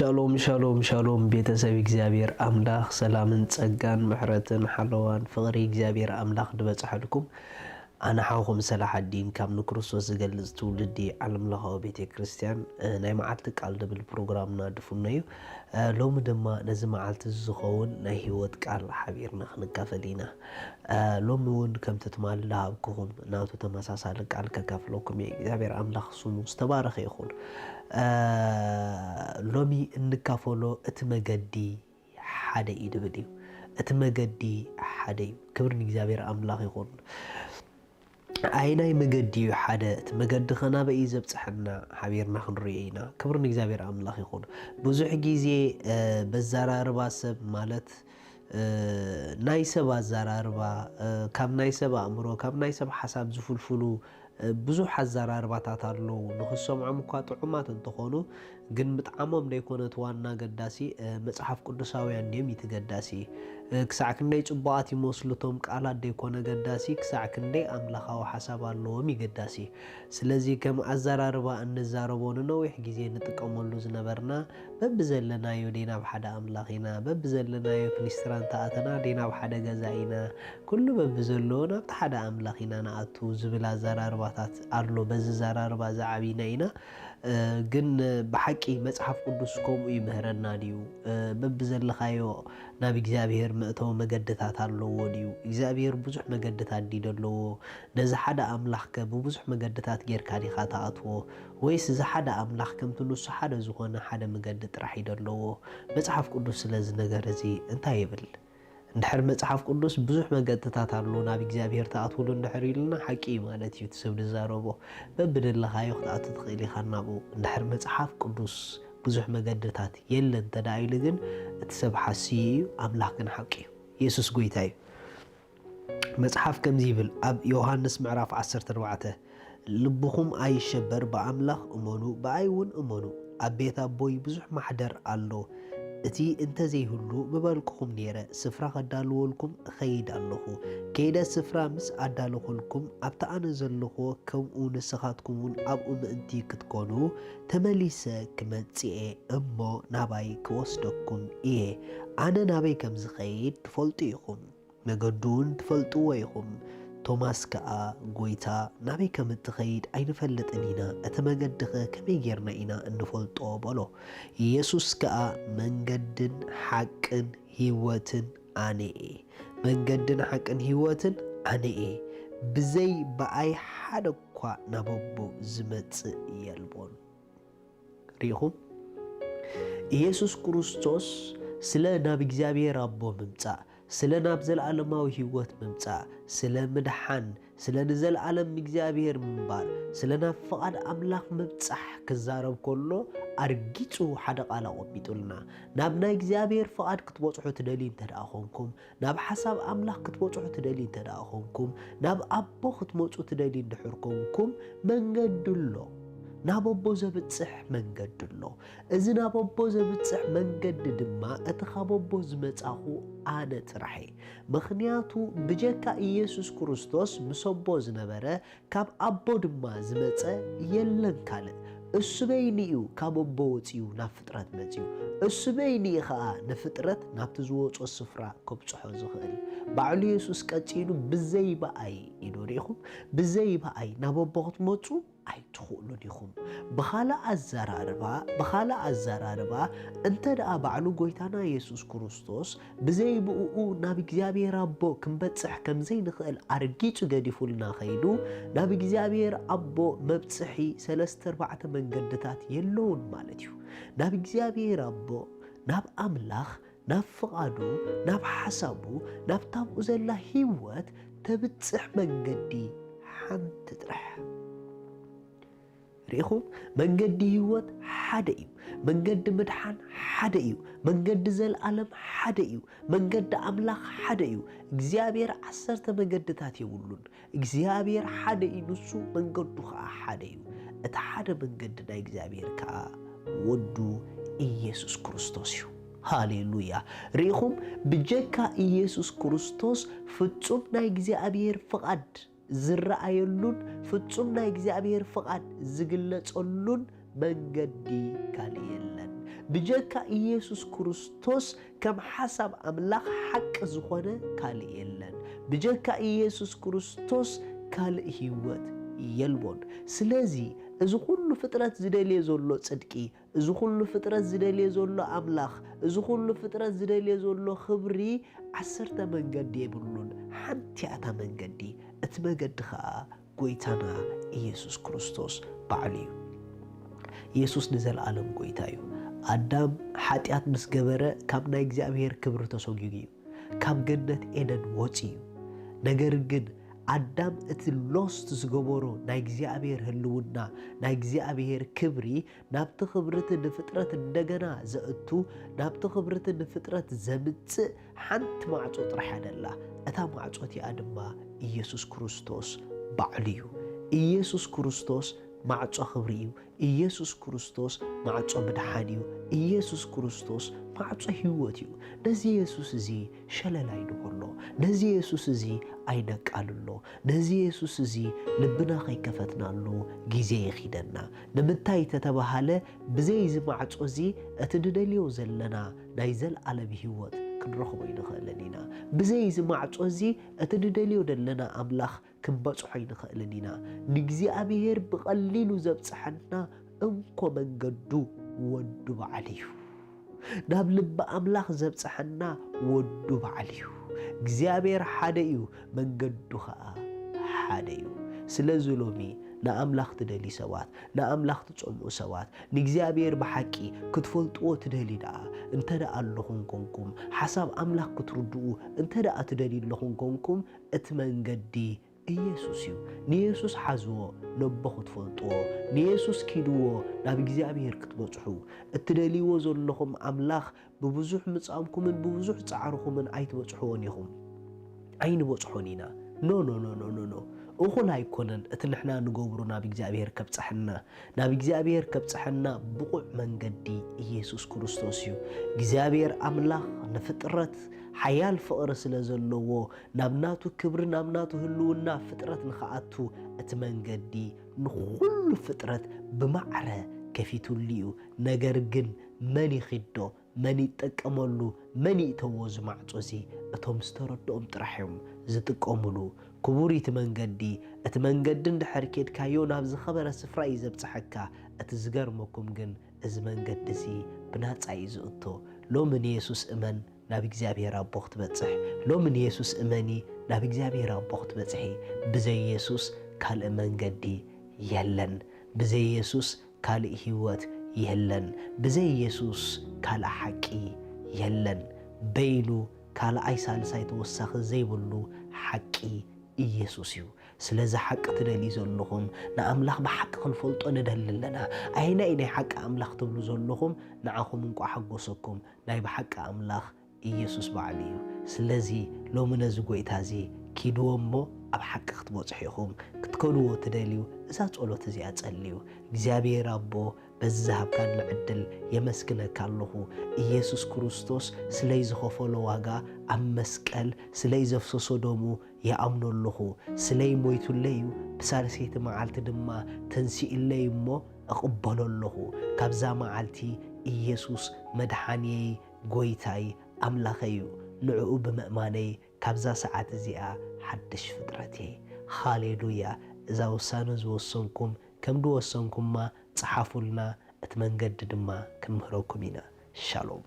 ሻሎም ሻሎም ሻሎም፣ ቤተሰብ እግዚኣብሔር ኣምላኽ፣ ሰላምን ጸጋን ምሕረትን ሓለዋን ፍቕሪ እግዚኣብሔር ኣምላኽ ዝበጽሐልኩም። ኣነ ሓውኹም ሰላሓዲን፣ ካብ ንክርስቶስ ዝገልጽ ትውልዲ ዓለምለኻዊ ቤተ ክርስቲያን፣ እ፣ ናይ መዓልቲ ቃል ዝብል ፕሮግራምና ድፍኖ እዩ። እ፣ ሎሚ ድማ ነዚ መዓልቲ እዚ ዝኸውን ናይ ህይወት ቃል ሓቢርና ክንካፈል ኢና። እ፣ ሎሚ እውን ከምቲ ትማሊ ዝሃብኩኹም ናቱ ተመሳሳሊ ቃል ከካፍለኩም እየ። እግዚኣብሔር ኣምላኽ ስሙ ዝተባረኸ ይኹን። እ፣ ሎሚ እንካፈሎ እቲ መገዲ ሓደ እዩ ድብል እዩ። እቲ መገዲ ሓደ እዩ። ክብሪ ንእግዚኣብሔር ኣምላኽ ይኹን። ኣይናይ መገዲ እዩ ሓደ፣ እቲ መገዲ ኸ ናበይ እዩ ዘብጽሐና ሓቢርና ክንሪኦ ኢና። ክብሪ ንእግዚኣብሔር ኣምላኽ ይኹን። ብዙሕ ግዜ፣ እ፣ በዘራርባ ሰብ ማለት፣ እ፣ ናይ ሰብ ኣዘራርባ፣ እ፣ ካብ ናይ ሰብ ኣእምሮ፣ ካብ ናይ ሰብ ሓሳብ ዝፍልፍሉ፣ እ፣ ብዙሕ ኣዘራርባታት ኣለዉ። ንኽሰምዖም እኳ ጥዑማት እንተኾኑ፣ ግን ምጥዓሞም ደይኮነ እቲ ዋና ገዳሲ፣ እ፣ መጽሓፍ ቅዱሳውያን ድዮም እቲ ገዳሲ። እ፣ ክሳዕ ክንደይ ጽቡቓት ይመስሉ እቶም ቃላት ደይኮነ ገዳሲ፣ ክሳዕ ክንደይ ኣምላኻዊ ሓሳብ ኣለዎም እዩ ገዳሲ። ስለዚ ከም ኣዘራርባ እንዛረቦ ንነዊሕ ግዜ ንጥቀመሉ ዝነበርና፣ በብዘለናዮ ደይ ናብ ሓደ ኣምላኽ ኢና፣ በብዘለናዮ ክሊስትራ እንተኣተና ደይ ናብ ሓደ ገዛ ኢና፣ ኩሉ በብዘለዎ ናብቲ ሓደ ኣምላኽ ኢና ንኣቱ ዝብል ኣዘራርባታት ኣሎ። በዚ ኣዘራርባ ዝዓቢና ኢና። እ፣ ግን ብሓቂ መጽሓፍ ቅዱስ ከምኡ ይምህረና ድዩ? እ፣ በብዘለኻዮ ናብ እግዚኣብሔር መእተዊ መገድታት ኣለዎ ድዩ? እግዚኣብሔር ብዙሕ መገድታት ድዩ ዘለዎ? ነዚ ሓደ ኣምላኽከ ብብዙሕ መገድታት ጌርካ ዲኻ ትኣትዎ? ወይስ እዚ ሓደ ኣምላኽ ከምቲ ንሱ ሓደ ዝኾነ ሓደ መገዲ ጥራሕ እዩ ዘለዎ? መጽሓፍ ቅዱስ ስለዚ ነገር እዚ እንታይ ይብል? እንድሕር መጽሓፍ ቅዱስ ብዙሕ መገድታት ኣሎ ናብ እግዚኣብሔር ትኣትውሉ እንድሕር ኢሉና፣ ሓቂ እዩ ማለት እዩ። እቲ ሰብ ዝዛረቦ በብደለኻዮ ክትኣቱ ትኽእል ኢኻ ናብኡ። እንድሕር መጽሓፍ ቅዱስ ብዙሕ መገድታት የለን እንተ ደኣ ኢሉ ግን፣ እቲ ሰብ ሓስዩ እዩ፣ ኣምላኽ ግን ሓቂ እዩ። የሱስ ጐይታ እዩ። መጽሓፍ ከምዚ ይብል ኣብ ዮሃንስ ምዕራፍ ዓሰርተ ኣርባዕተ፣ "ልብኹም ኣይሸበር፣ ብኣምላኽ እመኑ፣ ብኣይ እውን እመኑ። ኣብ ቤት ኣቦይ ብዙሕ ማሕደር ኣሎ። እቲ እንተ ዘይህሉ ምበልኩኹም ነይረ፣ ስፍራ ከዳልወልኩም እኸይድ ኣለኹ። ከይደ ስፍራ ምስ ኣዳለኹልኩም፣ ኣብቲ ኣነ ዘለኹዎ፣ ከምኡ ንስኻትኩም እውን ኣብኡ ምእንቲ ክትኮኑ፣ ተመሊሰ ክመጽእ እየ እሞ ናባይ ክወስደኩም እየ። ኣነ ናበይ ከም ዝኸይድ ትፈልጡ ኢኹም፣ መገዱ እውን ትፈልጥዎ ኢኹም።" ቶማስ ከኣ፣ "ጐይታ፣ ናበይ ከም እትኸይድ ኣይንፈልጥን ኢና፣ እቲ መገድኸ ከመይ ጌርና ኢና እንፈልጦ?" በሎ። ኢየሱስ ከኣ፣ "መንገድን ሓቅን ህይወትን ኣነ እየ። መንገድን ሓቅን ህይወትን ኣነ እየ። ብዘይ ብኣይ ሓደ እኳ ናብ ኣቦ ዝመጽእ የልቦን።" ርኢኹም? ኢየሱስ ክርስቶስ ስለ ናብ እግዚኣብሔር ኣቦ ምምጻእ፣ ስለ ናብ ዘለዓለማዊ ህይወት ምምጻእ፣ ስለ ምድሓን፣ ስለ ንዘለዓለም እግዚኣብሔር ምንባር፣ ስለ ናብ ፍቓድ ኣምላኽ ምብጻሕ ክዛረብ ከሎ፣ ኣርጊጹ ሓደ ቃል ኣቐሚጡልና። ናብ ናይ እግዚኣብሔር ፍቓድ ክትበጽሑ ትደልዩ እንተ ደኣ ኾንኩም፣ ናብ ሓሳብ ኣምላኽ ክትበጽሑ ትደልዩ እንተ ደኣ ኾንኩም፣ ናብ ኣቦ ክትመጹ ትደልዩ እንድሕር ኮንኩም፣ መንገዲ ኣሎ። ናብ ኣቦ ዘብጽሕ መንገዲ ኣሎ። እዚ ናብ ኣቦ ዘብጽሕ መንገዲ ድማ እቲ ካብ ኣቦ ዝመጻኹ ኣነ ጥራሕ እየ። ምኽንያቱ ብጀካ ኢየሱስ ክርስቶስ ምስ ኣቦ ዝነበረ፣ ካብ ኣቦ ድማ ዝመጸ የለን ካልእ። እሱ በይኑ እዩ ካብ ኣቦ ወጺኡ ናብ ፍጥረት መጺኡ። እሱ በይኑ እዩ ኸኣ ንፍጥረት ናብቲ ዝወጾ ስፍራ ከብጽሖ ዝኽእል። ባዕሉ የሱስ ቀጺሉ፣ "ብዘይ ብኣይ" ኢሉ፣ ርኢኹም? "ብዘይ ብኣይ ናብ ኣቦ ክትመጹ ኣይትኽእሉን ኢኹም።" ብኻልእ ኣዘራርባ፣ ብኻልእ ኣዘራርባ፣ እንተ ደኣ ባዕሉ ጐይታና የሱስ ክርስቶስ ብዘይ ብእኡ ናብ እግዚኣብሔር ኣቦ ክንበጽሕ ከም ዘይንኽእል ኣርጊጹ ገዲፉልና ኸይዱ፣ ናብ እግዚኣብሔር ኣቦ መብጽሒ ሰለስተ ኣርባዕተ መንገድታት የለውን ማለት እዩ። ናብ እግዚኣብሔር ኣቦ፣ ናብ ኣምላኽ፣ ናብ ፍቓዱ፣ ናብ ሓሳቡ፣ ናብታ ኣብኡ ዘላ ህይወት ተብጽሕ መንገዲ ሓንቲ ጥራሕ። ርኢኹም? መንገዲ ህይወት ሓደ እዩ። መንገዲ ምድሓን ሓደ እዩ። መንገዲ ዘልኣለም ሓደ እዩ። መንገዲ ኣምላኽ ሓደ እዩ። እግዚኣብሔር ዓሰርተ መገድታት የብሉን። እግዚኣብሔር ሓደ እዩ፣ ንሱ መንገዱ ኸኣ ሓደ እዩ። እቲ ሓደ መንገዲ ናይ እግዚኣብሔር ከኣ ወዱ ኢየሱስ ክርስቶስ እዩ። ሃሌሉያ! ርኢኹም? ብጀካ ኢየሱስ ክርስቶስ ፍጹም ናይ እግዚኣብሔር ፍቓድ ዝረኣየሉን ፍጹም ናይ እግዚኣብሔር ፍቓድ ዝግለጸሉን መንገዲ ካልእ የለን። ብጀካ ኢየሱስ ክርስቶስ ከም ሓሳብ ኣምላኽ ሓቂ ዝኾነ ካልእ የለን። ብጀካ ኢየሱስ ክርስቶስ ካልእ ህይወት የልቦን። ስለዚ እዚ ኩሉ ፍጥረት ዝደልዮ ዘሎ ጽድቂ፣ እዚ ኩሉ ፍጥረት ዝደልዮ ዘሎ ኣምላኽ፣ እዚ ኩሉ ፍጥረት ዝደልዮ ዘሎ ክብሪ ዓሰርተ መንገዲ የብሉን። ሓንቲ እያ እታ መንገዲ። እቲ መገዲ ኸኣ ጎይታና ኢየሱስ ክርስቶስ ባዕሉ እዩ። ኢየሱስ ንዘለኣለም ጎይታ እዩ። ኣዳም ሓጢኣት ምስ ገበረ ካብ ናይ እግዚኣብሔር ክብሪ ተሰጒጉ እዩ። ካብ ገነት ኤደን ወጺኡ እዩ። ነገር ግን ኣዳም እቲ ሎስት ዝገበሮ ናይ እግዚኣብሔር ህልውና፣ ናይ እግዚኣብሔር ክብሪ ናብቲ ክብሪ እቲ ንፍጥረት እንደገና ዘእቱ፣ ናብቲ ክብሪ እቲ ንፍጥረት ዘምጽእ ሓንቲ ማዕጾ ጥራሕ እያ ደላ። እታ ማዕጾ እቲኣ ድማ ኢየሱስ ክርስቶስ ባዕሉ እዩ። ኢየሱስ ክርስቶስ ማዕጾ ክብሪ እዩ። ኢየሱስ ክርስቶስ ማዕጾ ምድሓን እዩ። ኢየሱስ ክርስቶስ ማዕጾ ህይወት እዩ። ነዚ የሱስ እዚ ሸለል ኣይንበሎ። ነዚ የሱስ እዚ ኣይነቃልሎ። ነዚ የሱስ እዚ ልብና ከይከፈትናሉ ግዜ ይኺደና። ንምንታይ ተተባሃለ፣ ብዘይ እዚ ማዕጾ እዚ እቲ ንደልዮ ዘለና ናይ ዘልኣለም ህይወት ክንረኽቦ ኣይንኽእልን ኢና። ብዘይ እዚ ማዕጾ እዚ እቲ ንደልዮ ዘለና ኣምላኽ ክንበጽሖ ኣይንኽእልን ኢና። ንእግዚኣብሔር ብቐሊሉ ዘብጽሐና እንኮ መንገዱ ወዱ በዓል እዩ። ናብ ልቢ ኣምላኽ ዘብጽሐና ወዱ በዓል እዩ። እግዚኣብሔር ሓደ እዩ፣ መንገዱ ኸኣ ሓደ እዩ። ስለዚ ሎሚ ንኣምላኽ ትደልዩ ሰባት፣ ንኣምላኽ ትጸምኡ ሰባት፣ ንእግዚኣብሔር ብሓቂ ክትፈልጥዎ ትደልዩ ደኣ እንተ ደኣ ኣለኹም ኮንኩም፣ ሓሳብ ኣምላኽ ክትርድኡ እንተ ደኣ ትደልዩ ኣለኹም ኮንኩም፣ እቲ መንገዲ ኢየሱስ እዩ። ንየሱስ ሓዝዎ፣ ነቦ ክትፈልጥዎ፣ ንየሱስ ኪድዎ፣ ናብ እግዚኣብሔር ክትበጽሑ። እትደልይዎ ዘለኹም ኣምላኽ ብብዙሕ ምጻምኩምን ብብዙሕ ጻዕርኹምን ኣይትበጽሕዎን ኢኹም። ኣይንበጽሖን ኢና። ኖ፣ ኖ፣ ኖ፣ ኖ፣ ኖ፣ ኖ። እኹል ኣይኮነን እቲ ንሕና ንገብሮ ናብ እግዚኣብሔር ከብጽሐና። ናብ እግዚኣብሔር ከብጽሐና ብቑዕ መንገዲ ኢየሱስ ክርስቶስ እዩ። እግዚኣብሔር ኣምላኽ ንፍጥረት ሓያል ፍቕሪ ስለ ዘለዎ፣ ናብ ናቱ ክብሪ፣ ናብ ናቱ ህልውና ፍጥረት ንኽኣቱ እቲ መንገዲ ንኹሉ ፍጥረት ብማዕረ ከፊቱሉ እዩ። ነገር ግን መን ይኺዶ? መን ይጠቀመሉ? መን ይእተዎ እዚ ማዕጾ እዚ? እቶም ዝተረድኦም ጥራሕ እዮም ዝጥቀሙሉ። ክቡር እቲ መንገዲ፣ እቲ መንገዲ እንድሕር ኬድካዮ ናብ ዝኸበረ ስፍራ እዩ ዘብጽሐካ። እቲ ዝገርመኩም ግን እዚ መንገዲ እዚ ብናጻ እዩ ዝእቶ። ሎሚ ንየሱስ እመን፣ ናብ እግዚኣብሔር ኣቦ ክትበጽሕ። ሎሚ ንየሱስ እመኒ፣ ናብ እግዚኣብሔር ኣቦ ክትበጽሒ። ብዘይ የሱስ ካልእ መንገዲ የለን። ብዘይ የሱስ ካልእ ህይወት የለን። ብዘይ የሱስ ካልእ ሓቂ የለን። በይኑ ካልኣይ ሳልሳይ ተወሳኺ ዘይብሉ ሓቂ ኢየሱስ እዩ። ስለዚ ሓቂ ትደልዩ ዘለኹም፣ ንኣምላኽ ብሓቂ ክንፈልጦ ንደሊ ኣለና። ኣየናይ ናይ ሓቂ ኣምላኽ ትብሉ ዘለኹም፣ ንዓኹም እንቋዕ ሓጎሰኩም። ናይ ብሓቂ ኣምላኽ ኢየሱስ ባዕሉ እዩ። ስለዚ ሎሚ ነዚ ጐይታ እዚ ኪድዎ እሞ ኣብ ሓቂ ክትበጽሑ ኢኹም። ክትከድዎ ትደልዩ፣ እዛ ጸሎት እዚኣ ጸልዩ። እግዚኣብሔር ኣቦ በዚ ዝሃብካኒ ዕድል የመስግነካ ኣለኹ። ኢየሱስ ክርስቶስ ስለይ ዝኸፈሎ ዋጋ ኣብ መስቀል ስለይ ዘፍሰሶ ደሙ ይኣምኖ ኣለኹ። ስለይ ሞይቱለይ እዩ፣ ብሳልሰይቲ መዓልቲ ድማ ተንሲኡለይ እሞ እቕበሎ ኣለኹ። ካብዛ መዓልቲ ኢየሱስ መድሓንየይ፣ ጐይታይ፣ ኣምላኸይ እዩ። ንዕኡ ብምእማነይ ካብዛ ሰዓት እዚኣ ሓድሽ ፍጥረት እየ። ሃሌሉያ! እዛ ውሳነ ዝወሰንኩም፣ ከም ዝወሰንኩማ ጽሓፉልና፣ እቲ መንገዲ ድማ ክንምህረኩም ኢና። ሻሎም።